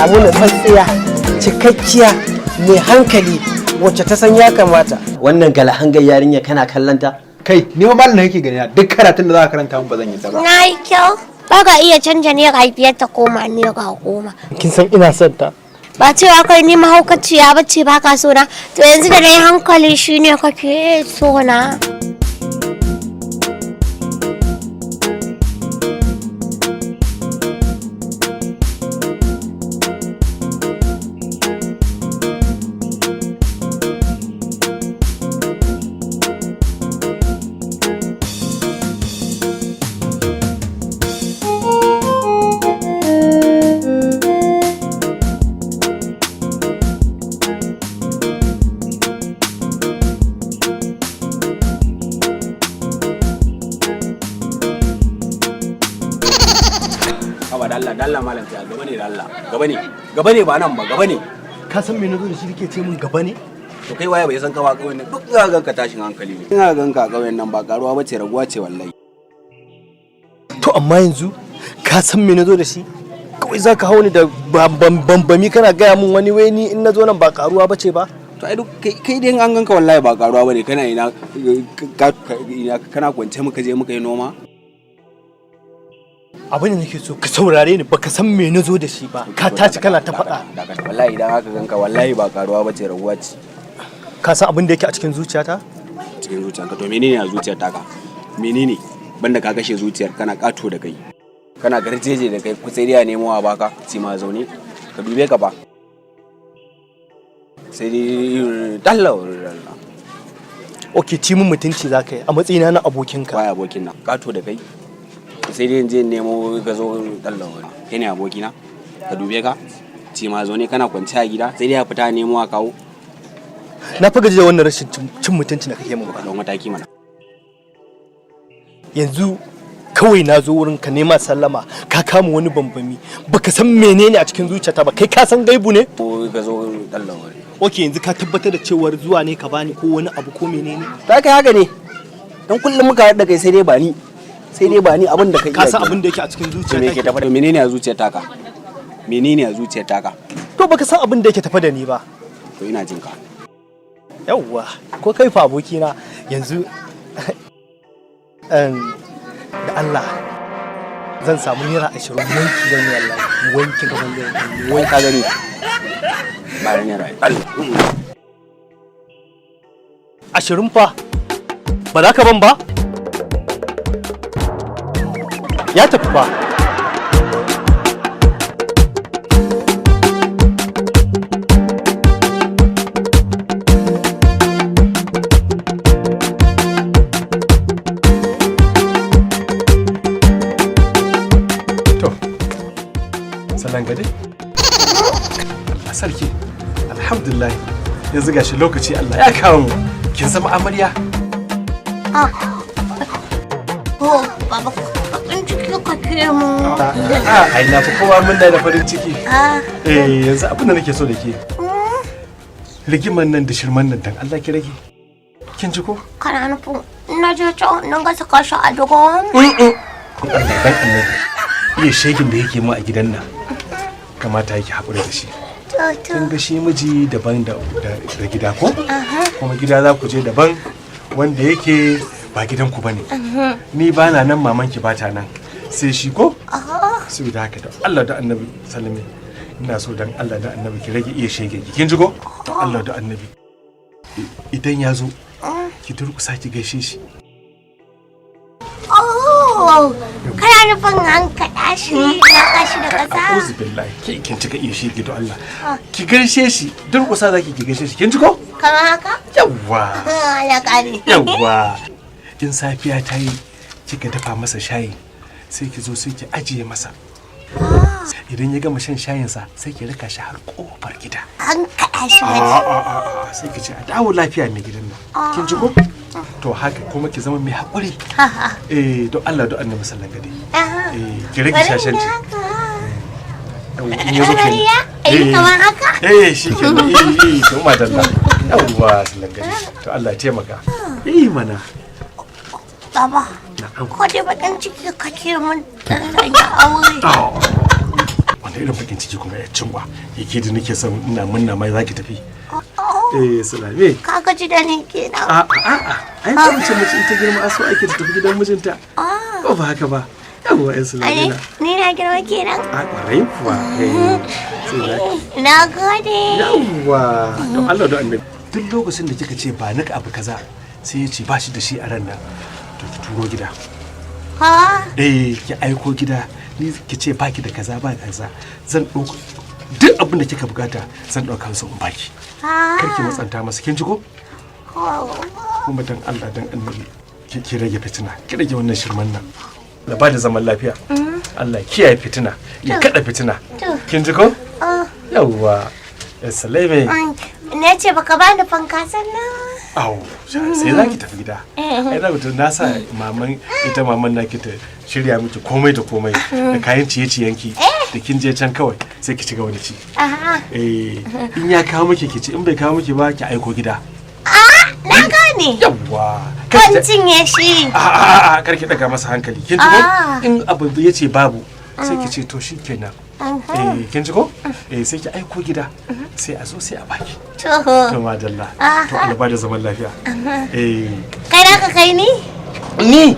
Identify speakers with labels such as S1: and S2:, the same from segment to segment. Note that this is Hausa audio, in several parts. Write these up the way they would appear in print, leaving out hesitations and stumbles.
S1: Abu na tsatsiya, cikakkiya, mai hankali, wacce ta san ya kamata.
S2: Wannan galahangar yarinya kana kallanta?
S3: Kai, ni fa malam yake gani na, duk karatun da za ka karanta mun ba zan yi ta ba.
S4: Na yi kyau. Ba ka iya canja ₦5 ta koma ₦10.
S1: Kin san ina son ta.
S4: Ba cewa kai ni mahaukaciya ba ce, ba ka so na. To yanzu da na yi hankali shine kake so na.
S5: Haba da Allah, da Allah malam, tsaya, gaba ne da Allah. Gaba ne. Gaba ne, ba nan ba, gaba ne.
S2: Ka san me nazo da shi kake ce min gaba ne?
S5: To kai waye bai san ka ba kauyen nan? Duk ga ganka tashin hankali ne. Ina ganka a kauyen nan ba karuwa bace, raguwa ce wallahi.
S2: To amma yanzu ka san me nazo da shi? Kawai zaka hau ni da bambami kana gaya min wani wai ni in nazo nan ba karuwa bace ba?
S5: To ai duk kai dai an ganka wallahi ba karuwa bane. Kana ina ina kana kwance muka je muka yi noma?
S2: Abin da nake so ka saurare ni, baka san me nazo da shi ba. Ka tashi kana ta faɗa.
S5: Dakata, wallahi idan aka ganka wallahi ba karuwa bace, raguwa ce.
S2: Ka san abin da yake a cikin zuciyata?
S5: Cikin zuciyarka? To menene a zuciyar taka? Menene? Banda ka kashe zuciyar, kana kato da kai. Kana garjeje da kai, sai dai a nemo a baka, ci ma zaune. Ka dube ka ba. Sai dai dalla dalla.
S2: Ok, ci min mutunci zaka yi a matsayina na abokinka.
S5: Waye abokin nan? Kato da kai. Sai dai in je in nemo ka zo dalla. Kai ne abokina? Ka dube ka? Ci ma zaune kana kwance a gida, sai dai a fita nemo a kawo.
S2: Na fi gaji da wannan rashin cin mutunci da kake min ba.
S5: Don mataki mana.
S2: Yanzu kawai na zo wurin ka nema sallama, ka kama wani bambami, baka san menene a cikin zuciyata ba. Kai ka san gaibu ne?
S5: Ko ka zo dalla.
S2: Ok, yanzu ka tabbatar da cewar zuwa ne ka bani ko wani abu ko menene?
S5: Ta kai haka ne. Dan kullum muka haɗa kai sai dai ba ni. Sai dai ba ni abin da ka iya.
S2: Ka san abin da yake a cikin
S5: Me
S2: zuciyata?
S5: ke tafa da menene a zuciyar taka? Menene a zuciyar taka?
S2: To baka san abin da yake tafa da ni ba.
S5: To ina jin ka.
S2: Yawwa, ko kai fa abokina yanzu da Allah zan samu ₦20, wanki zan yi wallahi, wanki gaban zan yi.
S5: Wai ka gani. Ba ran yara. Allah.
S2: 20 fa, ba za ka ban ba? Ya tafi fa.
S6: To, salangade? Allah sarki, alhamdulillah, yanzu gashi lokaci Allah ya kawo mu, kin zama amarya.
S4: Oh, baba, bakin ciki kake mun.
S6: Ah, ai na fi kowa murna da farin ciki.
S4: Ah,
S6: Eh, yanzu abin da nake so da ke. Rigiman nan da shirman nan, dan Allah ki rage. Kin ji ko?
S4: Kana nufin na je can na gasa kashi a dogon?
S6: Allah dan annabi. Iya shegin da yake mu a gidan nan. Kamata yake haƙuri da shi.
S4: To, to.
S6: Kin ga shi miji daban da gida ko? Kuma gida za ku je daban wanda yake ba gidanku bane. Ni ba na nan, mamanki ba ta nan. Sai shi ko? Saboda haka da Allah da annabi Salami, ina so dan Allah da annabi ki rage iya shege ki. Kin ji ko? Da Allah da annabi. Idan ya zo ki durƙusa ki gaishe shi.
S4: Oh, kana nufin an kaɗa shi, na kashi da ƙasa?
S6: A'udhu billahi, ke kin cika iya shege, don Allah. Ki gaishe shi, durƙusa zaki ki gaishe shi. Kin ji ko?
S4: Kamar haka?
S6: Yawwa.
S4: Alaƙa ne.
S6: Yawwa. In safiya ta yi kika dafa masa shayi, sai ki zo sai ki ajiye masa. Idan ya gama shan shayinsa sai ki raka shi har kofar gida.
S4: An kaɗa shi
S6: A
S4: da
S6: a a a, sai ki ce a dawo lafiya mai gidan nan. Kin ji ko? To haka kuma ki zama mai haƙuri. Eh, don Allah don annabi sallan gade. Eh, ki rage shashanci. Yawwa, in ya zo kenan.
S4: Ayi kamar haka?
S6: Eh, shi kenan. Eh eh, to madalla. Yawwa, sallan gade. To Allah ya taimaka. Eh mana.
S4: Baba,
S6: Na'am.
S4: ko dai bakin ciki kake mun dan zan yi aure?
S6: Wanda irin bakin ciki? ciki kuma ya cinwa yake da nake son ina munna mai zaki tafi. Eh, Salame.
S4: Ka gaji da ni kenan.
S6: A a a ai ta mace mace in ta girma aso ake ta tafi gidan mijinta. Ko ba haka ba? Yawwa, yan Salame na.
S4: Ni na girma kenan.
S6: A kwarai kuwa. Eh, sai zaki.
S4: Na gode.
S6: Yawwa, don Allah don Annabi. Duk lokacin da kika ce ba nika abu kaza, sai ya ce ba shi da shi a ran nan, to ki turo gida.
S4: Ha?
S6: Eh, ki aiko gida, ni ki ce baki da kaza ba kaza. Zan ɗauka duk abin da kika bukata, zan ɗauka su in baki.
S4: Ha?
S6: Kar ki matsanta masa, kin ji ko? Kuma dan Allah dan Annabi ki rage fitina, ki rage wannan shirman nan. Allah ba da zaman lafiya. Allah ya kiyaye fitina, ya kada fitina. Kin ji ko? Yawwa. Salame.
S4: Na ce baka bani fanka sannan.
S6: Au, sai za ki tafi gida. Ai za ku na sa maman ita maman naki ta shirya miki komai da komai da kayan ciye-ciyenki da kin je can kawai sai ki ci gaba da ci. Eh, in ya kawo miki ki ci, in bai kawo miki ba ki aiko gida.
S4: Na gane.
S6: Yawwa.
S4: Kan cinye shi.
S6: A a kar ki daga masa hankali. Kin ji ko? In abu ya ce babu sai ki ce to shikenan. Eh, kin ji ko? Eh, sai ki aiko gida. Sai a zo sai a baki.
S4: To.
S6: To madalla. To Allah ba da zaman lafiya. Eh.
S4: Kai da ka kai ni?
S6: Ni.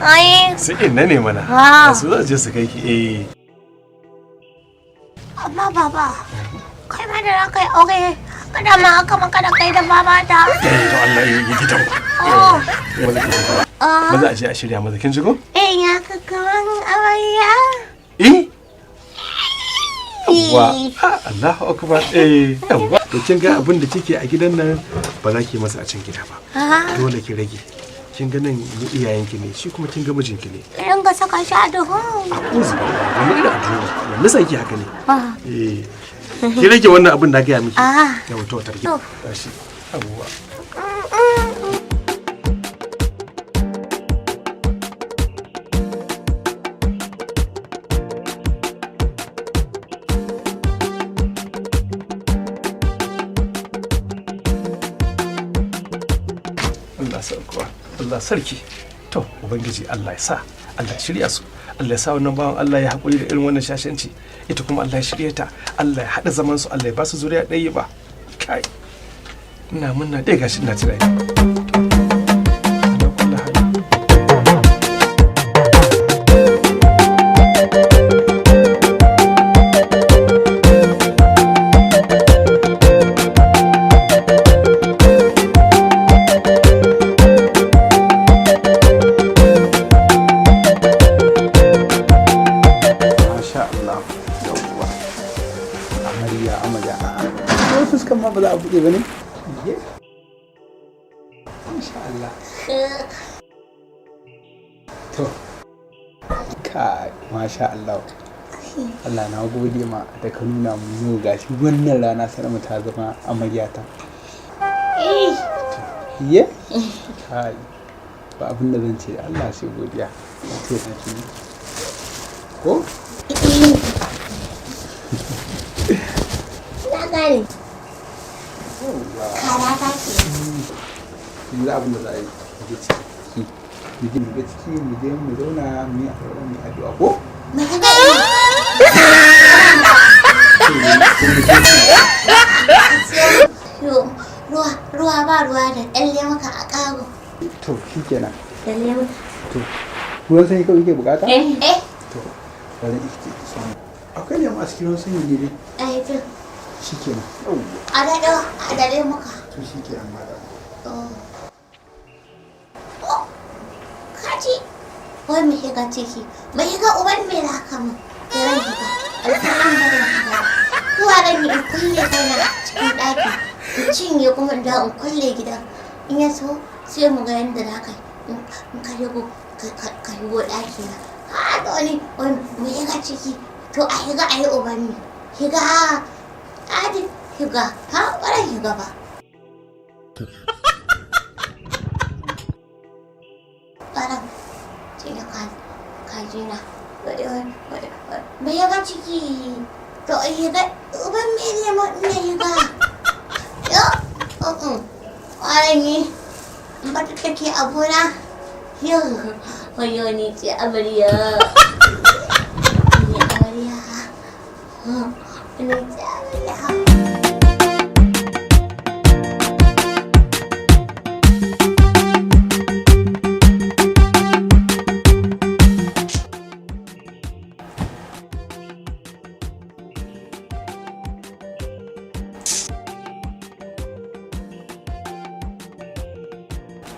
S4: Ai.
S6: Sai inna ne mana. Su za je su kai ki eh.
S4: Amma baba, kai ma da kai aure, kada ma aka maka da kai da baba ta.
S6: Eh, to Allah ya yi gidan ku. Maza a je a shirya maza, kin ji ko?
S4: Eh, ya ka kaman amarya.
S6: Eh? Yawwa, Allahu akbar. Eh, yawwa. To kin ga abin da kike a gidan nan ba za ki masa a can gida ba. Dole ki rage. Kin ga nan ni iyayenki ne, shi kuma kin ga mijinki ne.
S4: Ringa saka shi a duhu.
S6: Uzu, wani irin abu ne? Me yasa kike haka ne? Eh. Ki rage wannan abin da ga miki. Yawwa, to tarki. Tashi. Yawwa. Allah sarki. To ubangiji Allah ya sa, Allah ya shirya su, Allah ya sa wannan bawan Allah ya haƙuri da irin wannan shashanci, ita kuma Allah ya shirya ta, Allah ya haɗa zaman su, Allah ya ba su zuriya ɗaya ba. Kai, ina munna dai gashi ina tunani.
S3: Masha Allah. Allah na gode ma da ka nuna mu yau gashi wannan rana Salama ta zama amaryata. Ye? Kai. Ba abin da zan ce Allah sai godiya. To na ki. Ko?
S4: Na gane. Kara ta ce.
S3: Yanzu abin da za a yi. Mu ciki. Mu je ciki mu je mu zauna mu yi addu'a mu yi addu'a ko?
S4: Ruwa ba ruwa da ɗan maka a ƙago.
S3: To shikenan.
S4: Da lemuka.
S3: To ruwan sanyi kawai kike bukata?
S4: Eh.
S3: To bari in ki samu. Akwai lemu a cikin ruwan sanyi ne dai.
S4: Eh to.
S3: Shikenan.
S4: A daɗo a da lemuka.
S3: To shikenan madam.
S4: Kaji. Wai mu shiga ciki. Mu shiga uban me za ka mu. Ran shiga. Alfa'an ba zan shiga. Zuwa zan yi in kulle kaina a cikin ɗaki. In cinye kuma in dawo in kulle gidan. In ya so sai mu ga yadda za ka yi. In ka shigo ka shigo ɗaki na. Ha da wani wani mu shiga ciki. To a shiga a yi uban me. Shiga adi shiga ha ba zan shiga ba. Ɓaran cinye kajina. Me ya ciki? To shiga uban me ne mu na shiga? Yo, ƙwarai ni in ba ta take abuna. Yo, wayo ni ce amarya. Ni amarya. Ni ce amarya.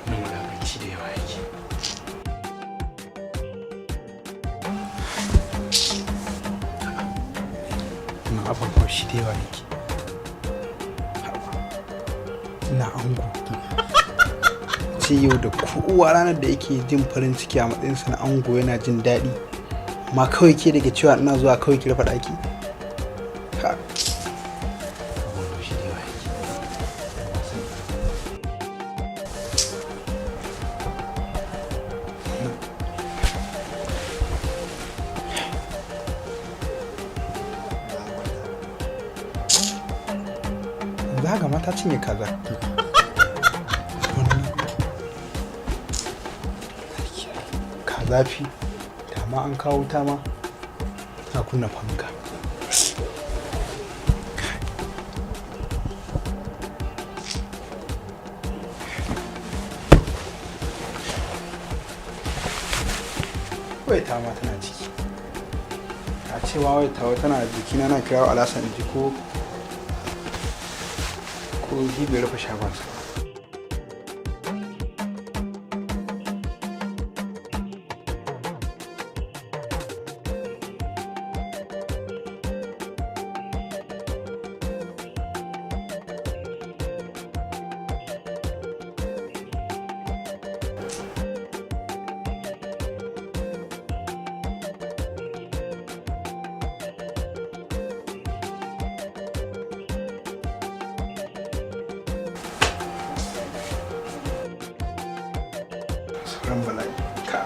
S3: Nan wulakanci da yawa yake. Nan abin haushi da yawa yake. Haba. Ina ango. Ce yau da kowa ranar da yake jin farin ciki a matsayinsa na ango yana jin daɗi. Amma kawai ke daga cewa ina zuwa kawai ki rufe ɗaki. Ha. Abin haushi da yawa yake. Yanzu haka ma ta cinye kaza. Wannan kaza fi da ma an kawo ta ma ta kunna fanka. Wai ta ma tana ciki a cewa wai tawa tana jikina na kirawo Alasan ji ko shi bai rufe shagonsa ba. Sauran bala'i ka.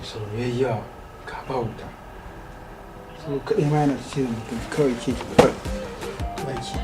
S3: Soyayya ka ba wuta so kaɗai ma yana cizon mutum kawai ke baki.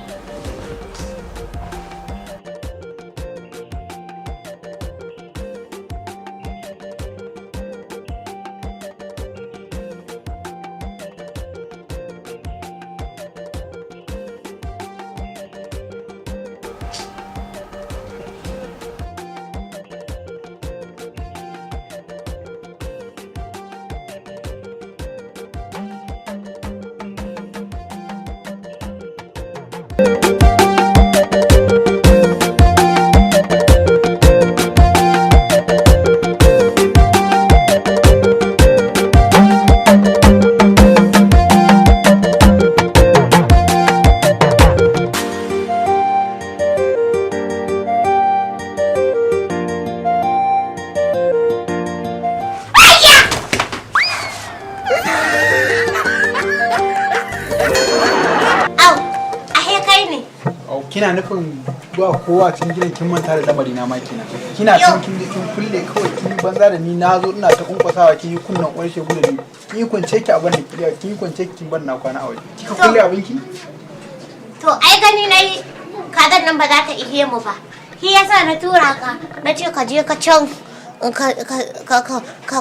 S4: Au, ahe kai ne.
S3: Au, kina nufin ba kowa cikin gidan, kin manta da lamari na ma kenan. Kina
S4: Yau.
S3: can kin je kin kulle kawai kin yi banza da ni, na zo ina ta kunkwasawa, kin yi kunnan uwar shegu da ni. Kin yi kwance ki a ban da kin yi kwance kin ban na kwana a waje. Kika kulle abinki?
S4: To ai gani na yi kazan nan ba za ta ihe mu ba. Shi yasa na tura ka, na ce ka je ka can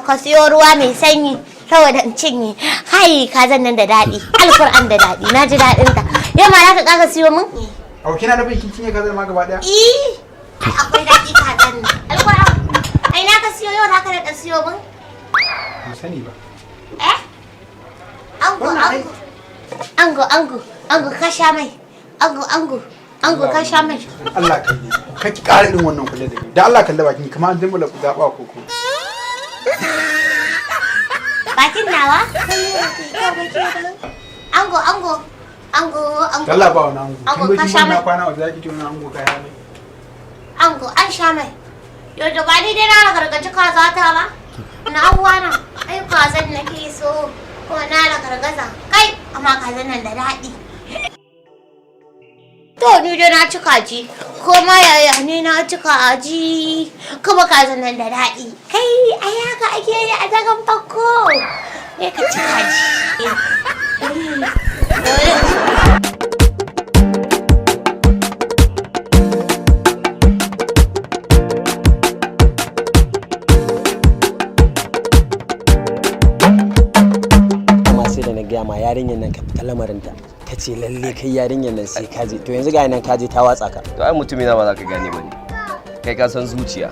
S4: ka siyo ruwa mai sanyi saboda in cinye. Hai, kazan nan da daɗi. Alkur'an da daɗi. Na ji daɗin ta. Yau ma za ka ƙara siyo min?
S3: Au, kina nufin kin cinye kazar ma gaba daya?
S4: Eh, ai akwai daɗi kazan nan. Alkur'an. Ai na ka siyo, yau za ka daɗa siyo min?
S3: Ban sani ba.
S4: Eh? Ango,
S3: Wannan ai-
S4: ango. Ango, ango, ango ka sha mai. Ango, ango, ango ka sha mai.
S3: Allah kalle. Ka ki ƙara irin wannan kulle da ni. Da Allah kalle bakin ki kamar an dimbula ku zaba koko.
S4: Bakin nawa? Ango, ango, ango, ango.
S3: Da Allah ba wani ango.
S4: Ango,
S3: Kin zo
S4: ka
S3: kin
S4: sha
S3: ban na
S4: mai.
S3: kwana a waje zaki ce wani ango ka ya mai.
S4: Ango, an sha mai. Yau da ba ni dai na ragargaji kaza ta ba. Na uwana, ai kazan nake so. Kuma na ragargaza. Kai, amma kazan nan da daɗi. To ni dai na ci kaji. Ko ma yaya ne na ci kaji. Kuma kazan nan da daɗi. Kai ai haka ake yi a dagan farko. Ne ka ci kaji.
S1: Amma sai da na gaya ma yarinyar nan ka fita lamarinta, ka ce lalle kai yarinyar nan sai ka je. To yanzu ga nan ka je ta watsa ka.
S7: To ai mutumina ba za ka gane ba ne. Kai ka san zuciya.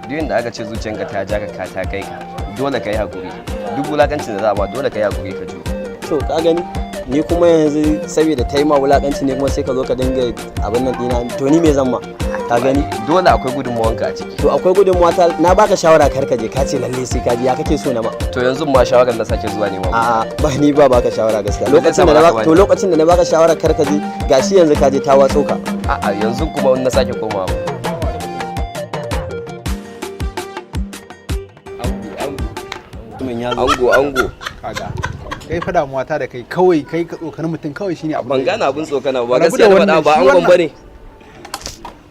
S7: Duk inda aka ce zuciyanka ta ja ka ta kai ka, dole ka yi hakuri. Duk wulakancin da za a ma dole ka yi hakuri ka jure.
S1: To ka gani, ni kuma yanzu saboda ta yi ma wulakanci ne kuma sai ka zo ka dinga abin nan dina. To ni me zan ma? Ka gani?
S7: Dole akwai gudunmawanka a ciki.
S1: To akwai gudunmawa ta, na baka shawara kar ka je, ka ce lalle sai ka je. Ya kake so na ma?
S7: To yanzu ma shawarar na sake zuwa nema.
S1: A'a, ba ni ba baka shawara gaskiya.
S7: Me zai sa
S1: Lokacin da
S7: ba
S1: na
S7: za ka
S1: baka, to
S7: bani?
S1: lokacin da na baka shawara kar ka je, gashi yanzu ka je ta watso ka.
S7: A'a, yanzu kuma in na sake komawa ba.
S1: Mutumin ya zo.
S7: Ango ango.
S3: Kaga kai fa damuwa ta da kai kawai, kai ka tsokani mutum kawai shine abu.
S7: Ban gane abin tsokana ba.
S3: Rabu
S7: Gaskiya
S3: da
S7: na faɗa
S3: wannan,
S7: ba
S3: shi
S7: angon
S3: wannan.
S7: bane.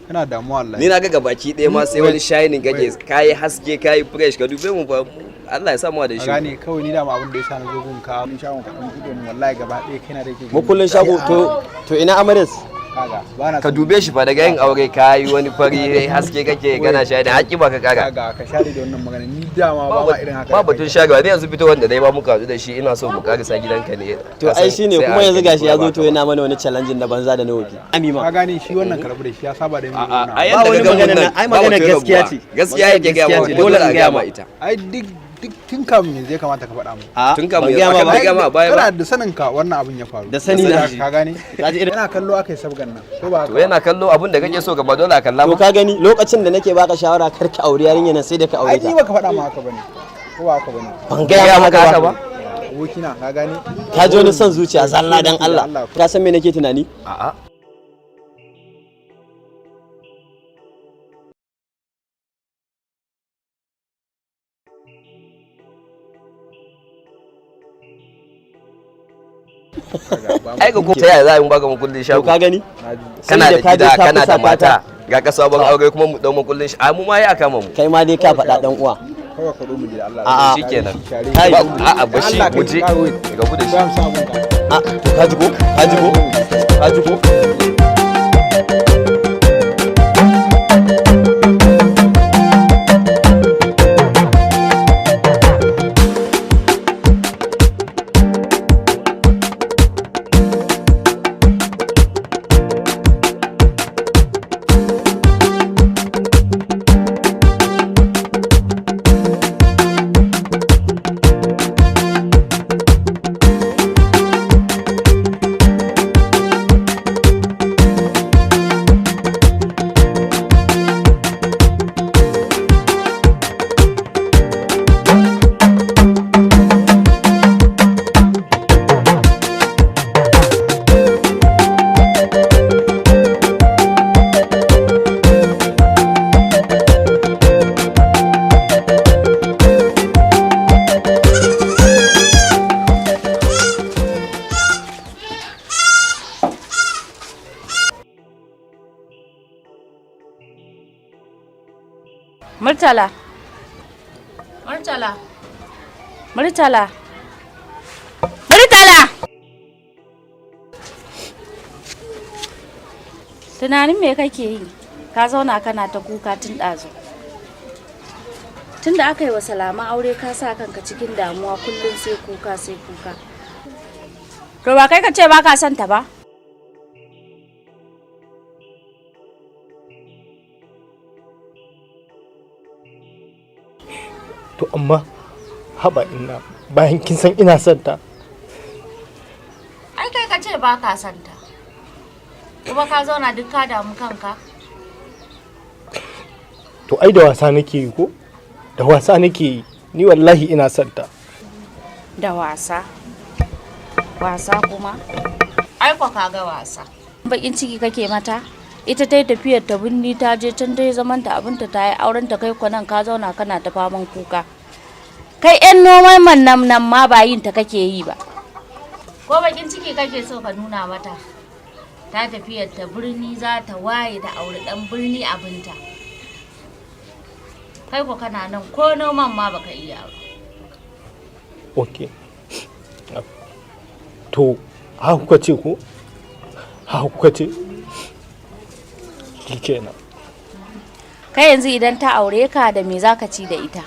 S3: Kana damuwa wallahi.
S7: Ni na ga gabaki ɗaya ma sai wani shining kake,
S3: Wait.
S7: kayi haske, kayi fresh. Ka dube mu fa, Allah ya sa mu da
S3: Ka
S7: shi.
S3: gane kawai ni dama abin da yasa na zo gun ka mun shagon ka dan buɗe mu wallahi gaba ɗaya kai na da yake.
S1: Makullin shago to ina amaris?
S3: Kaga ba na
S7: Ka dube shi fa, daga yin aure kayi wani fari, haske kake, kana shining, haƙi ba ka kara.
S3: Kaga ka share da wannan magana, ni dama ba ma irin haka.
S7: Ba batun sharewa ne yanzu, fito wanda dai ba muka haɗu da shi, ina so mu karisa gidanka ne.
S1: To ai shine
S7: Sai a
S1: kuma yanzu
S7: hankali
S1: gashi ya
S7: kuma
S1: zo
S7: ba
S1: to yana mana wani challenge na banza da na wofi. Amima.
S3: Ka gane shi wannan karbu da shi ya saba da
S7: A'a,
S3: mu.
S7: ai
S1: Ba
S7: yanda
S1: wani
S7: ka ga mun
S1: magana
S7: nan,
S1: nan, ai
S7: ba
S1: magana
S7: batun
S1: gaskiya
S7: rabuwa.
S1: ce.
S7: Gaskiya yake gaya
S1: Gaskiya
S7: ma,
S1: ce,
S7: dole
S1: dole
S7: a
S1: in
S7: gaya
S1: gaya
S7: ma
S1: ma.
S7: ita.
S3: Ai duk tun kamun yanzu ya kamata ka faɗa mu.
S1: A
S7: Tun kamun
S1: ban gaya
S7: yanzu
S1: ma
S7: aka
S1: ba.
S7: gaya ma a baya ba.
S3: Kana da sanin ka wannan abin ya faru.
S1: Da sani na.
S3: Ka gane?
S1: Ka ji irin-
S3: Yana kallo aka yi sabgan nan. Ko ba haka
S7: To
S3: ba?
S7: yana kallo abin da kake so ka ba dole a kalla
S1: To
S7: ba.
S1: ka gani lokacin da nake baka shawara kar ka auri yarinyar nan sai da ka aure
S3: Ai ni
S1: ta.
S3: baka faɗa ma haka bane. Ko ba haka bane?
S1: Ban gaya maka
S7: haka
S1: ba.
S7: ba.
S3: Abokina ka gane?
S1: Ka ji wani son zuciya zalla dan Allah. Ka san me nake tunani?
S7: A'a. Ai ga ko ta yaya za a yi mu baka makullin
S1: To
S7: shago?
S1: ka gani?
S7: Kana
S1: Sai
S7: da
S1: ka je
S7: gida,
S1: ka
S7: kana da
S1: fusata
S7: mata,
S1: ta.
S7: ga ka sabon aure kuma mu dau makullin shi. Ai mu ma ya kama mu.
S1: Kai ma dai ka faɗa dan uwa.
S3: Kawai ka zo mu je da Allah.
S1: A'a.
S7: Shikenan.
S3: Share.
S1: Kai.
S7: Ba a'a ba shi
S3: Allah
S7: mu je.
S3: kai, wait.
S7: Rabu da shi.
S3: Ba mu sa abun ka.
S1: A to ka ji ko? Ka ji ko? Ka ji ko?
S8: Murtala. Murtala. Murtala. Murtala! Tunanin me kake yi? Ka zauna kana ta kuka tun ɗazu. Tun da aka yi wa Salama aure ka sa kanka cikin damuwa, kullum sai kuka sai kuka. To ba kai ka ce ba ka son ta ba?
S2: To amma haba ina, bayan kin san ina son ta.
S8: Ai kai ka ce ba ka son ta. Kuma ka zauna duk ka damu kanka.
S2: To ai da wasa nake yi ko? Da wasa nake yi. Ni wallahi ina son ta.
S8: Da wasa. Wasa kuma? Ai kwa ka ga wasa. Bakin ciki kake mata? Ita ta yi tafiyar ta binni, ta je can ta yi zaman ta abinta, ta yi auren ta, kai kwanan ka zauna kana ta faman kuka. Kai yan noman man nan nan ma ba yin ta kake yi ba. Ko bakin ciki kake so ka nuna mata? Ta tafiyar ta birni za ta waye ta auri dan birni abinta. Kai ko kana nan ko noman ma baka iya ba.
S2: Ok, to haka kuka ce ko? Haka kuka ce? Shikenan.
S8: Kai yanzu idan ta aure ka da me zaka ci da ita?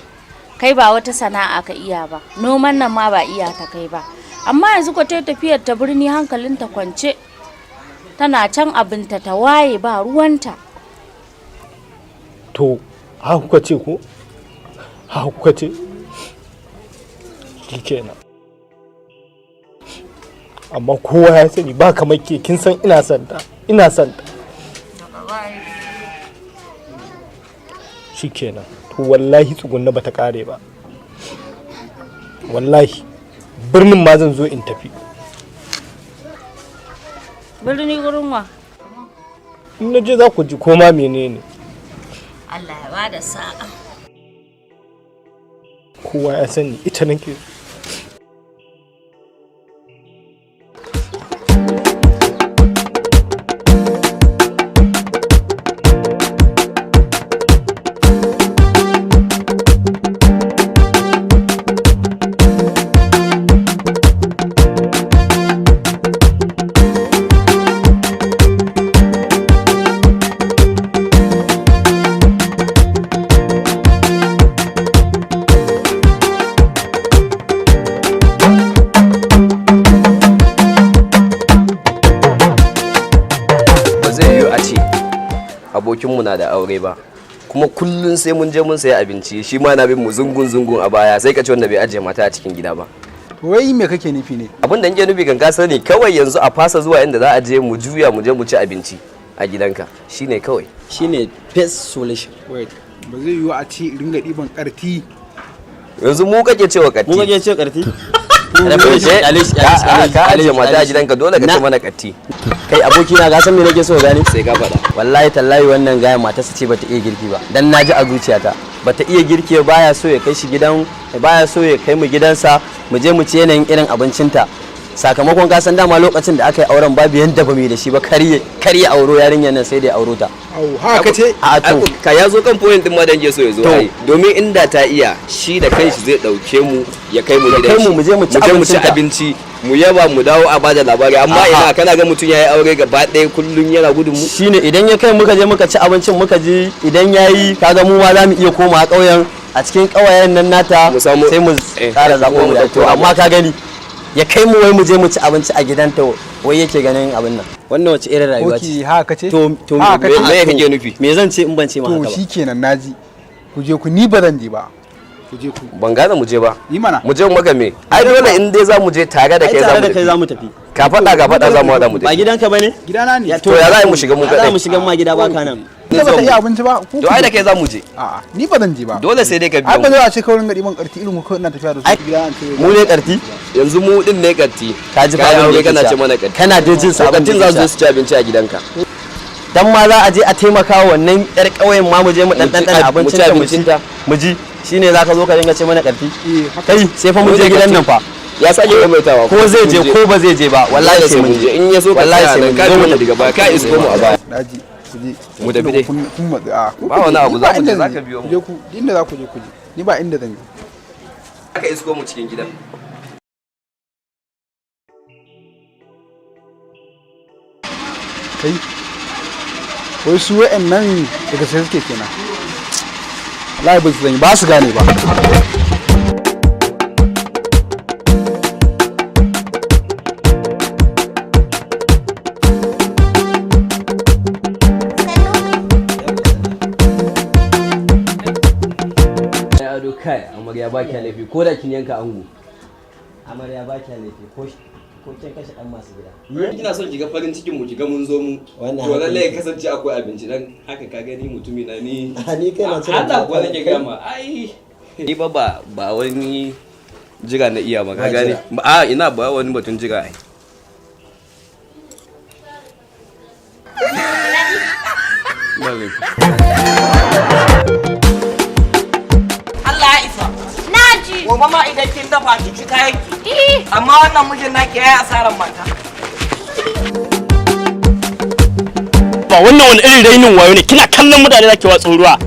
S8: Kai ba wata sana'a ka iya ba, noman nan ma ba iya ta kai ba. Amma yanzu ko ta tafiyar ta birni hankalinta kwance, tana can abinta ta waye ba ruwanta.
S2: To haka kuka ce ko? Haka kuka ce? Shikenan. Amma kowa ya sani ba kamar ke, kin san ina son ta, ina son ta. Shikenan. To wallahi tsugunna bata kare ba. Wallahi birnin ma zan zo in tafi.
S8: Birni gurin wa?
S2: In na je za ku ji koma menene.
S8: Allah ya bada sa'a.
S2: Kowa ya sani ita nake so.
S7: Ba zai yiwu a ce abokinmu na da aure ba, kuma kullum sai mun je mun sayi abinci, shi ma na bin mu zungun zungun a baya, sai ka ce wanda bai ajiye mata a cikin gida ba.
S3: Wai me kake nufi ne?
S7: Abin da nake nufi kan ka sani kawai, yanzu a fasa zuwa inda za a je, mu juya mu je mu ci abinci a gidanka, shine kawai.
S1: Shine best solution.
S3: Wait, ba zai yiwu a ce ringa ɗiban ƙarti.
S7: Yanzu mu kake cewa katti?
S1: Mu kake cewa karti?
S7: Ka ajiye mata a gidanka, dole ka ce mana katti.
S1: Kai abokina, ka san me nake so gane?
S7: Sai ka faɗa.
S1: Wallahi tallahi wannan gayan matarsa ce bata iya girki ba, dan naji a zuciyata bata iya girki ba. Baya so ya kai shi gidan, baya so ya kai mu gidansa mu je mu ci yanayin irin abincinta. Sakamakon ka san dama lokacin da aka yi auren babu yanda ba mu yi da shi ba, karye karye auro yarinyar nan, sai da ya auro ta.
S3: Au, haka ce?
S1: A to.
S7: Ka ya zo kan point din ma da nake so ya zo.
S1: To.
S7: Ai domin inda ta iya, shi da kanshi zai dauke mu ya kai mu
S1: Ya
S7: gidan
S1: kai mu,
S7: shi.
S1: mu je mu ci
S7: mu je mu ci
S1: abincinta.
S7: abinci, mu yaba, mu dawo a bada labari. Amma
S1: A'a.
S7: ina kana ga mutum yayi aure gaba ɗaya kullun yana gudun mu.
S1: Shine idan ya kai muka je muka ci abincin muka ji idan yayi, kaga mu ma za mu iya koma ƙauyen a cikin ƙawayen nan nata
S7: Mu samu-
S1: sai mu
S7: eh,
S1: ƙara zaɓo
S7: mu
S1: mu. To
S7: ɗauko
S1: amma ka gani ya kai mu wai mu je mu ci abinci a gidanta, wai yake ganin abin nan, wannan wace irin rayuwa
S3: Ok,
S1: ce?
S3: haka ce?
S1: To
S3: Haka
S7: me
S3: ce?
S7: me kake nufi?
S1: Me zan ce in ban ce ma
S3: To
S1: haka ba?
S3: shikenan, naji. Ku je ku, ni ba zan je ba. Ku je ku.
S7: Ban gane mu je ba.
S3: Yi mana.
S7: Mu je mu maka me? Ai dole in dai za mu je tare da
S1: Ai
S7: kai za
S1: tare
S7: mu
S1: da kai
S7: tafi.
S1: za mu tafi.
S7: Ka faɗa, ka faɗa, za mu haɗa mu
S1: Ba
S7: tafi.
S1: gidanka bane?
S3: Gidana ne.
S7: To ya za a yi mu shiga mu
S1: Ya za
S7: kaɗai?
S1: mu shiga ma gida baka nan?
S3: Ita ba ta iya abinci ba.
S7: To ai da kai za mu je.
S3: A'a, ni ba zan je ba.
S7: Dole sai dai ka
S3: Ai
S7: biyo
S3: ba
S7: mu.
S3: zai a ce kawai ringa ɗiban ƙarti irin ku kawai ina tafiya da su gida an ce.
S1: Mu ne karti?
S7: Yanzu mu din ne katti?
S1: Ka ji
S7: Ka
S1: fa
S7: yi
S1: abin da
S7: aure
S1: yake
S7: kana ce
S1: cewa.
S7: mana katti.
S1: Kana dai jin sa abin da
S7: Kattin za
S1: yake
S7: su zo su ci abinci a gidanka.
S1: Dan ma za a je a taimaka wa wannan yar ƙauyen ma, mu je mu dan
S7: Mu ci
S1: dan abincin
S7: mu ci
S1: ta, mu ci
S7: abincinta.
S1: mu ji, shine zaka zo ka dinga ce mana karfi?
S3: Eh, haka.
S1: Kai sai fa mun
S7: Mu
S1: je
S7: ne
S1: gidan
S7: karti.
S1: nan fa.
S7: Ya sake maimaitawa.
S1: Ko zai je ko ba zai je ba, wallahi sai mun je.
S7: In ya so ka
S1: Wallahi
S7: tsaya
S1: sai
S7: nan
S1: mun
S7: ka
S1: je.
S7: bi mu daga baya, ka isko mu a baya.
S3: Naji. Ku je.
S7: Mu tafi dai.
S3: Kun matsu. A ku
S7: Ba
S3: ku
S7: wani
S3: je.
S7: abu,
S3: Ni
S7: za mu je,
S3: inda
S7: za
S3: zan
S7: ka biyo mu.
S3: Ku je ku, inda za ku je ku je. Ni ba inda zan je.
S7: Ka isko mu cikin gidan.
S3: Kai. Wai su wa'annan daga sai suke kenan. Wallahi ba su zan yi, ba su gane ba.
S7: Ya ado kai, amarya ba kya laifi ko da kin yanka ango.
S1: Amarya ba kya laifi ko ko kin kashe dan masu gida.
S7: Kina son kiga farin cikin mu, kiga mun zo mu.
S1: Wannan
S7: To
S1: haka
S7: lallai ya
S1: ne.
S7: kasance akwai abinci, dan haka ka gani mutumi na ni.
S1: Ni kai na cire.
S7: Allah kuwa nake gaya ma ai. Ni ba ba ba wani jira na iya ba, ka
S1: Ba
S7: gane.
S1: jira.
S7: Ba a ina ba wani batun jira ai. Ba laifi.
S9: Allah ya isa.
S4: Naji.
S9: Gobe ma idan kin dafa ki ci kayan ki.
S4: Eh.
S9: Amma wannan mijin naki yayi asaran mata.
S10: Ba wannan wani irin rainin wayo ne? Kina kallon mutane zaki watsa ruwa.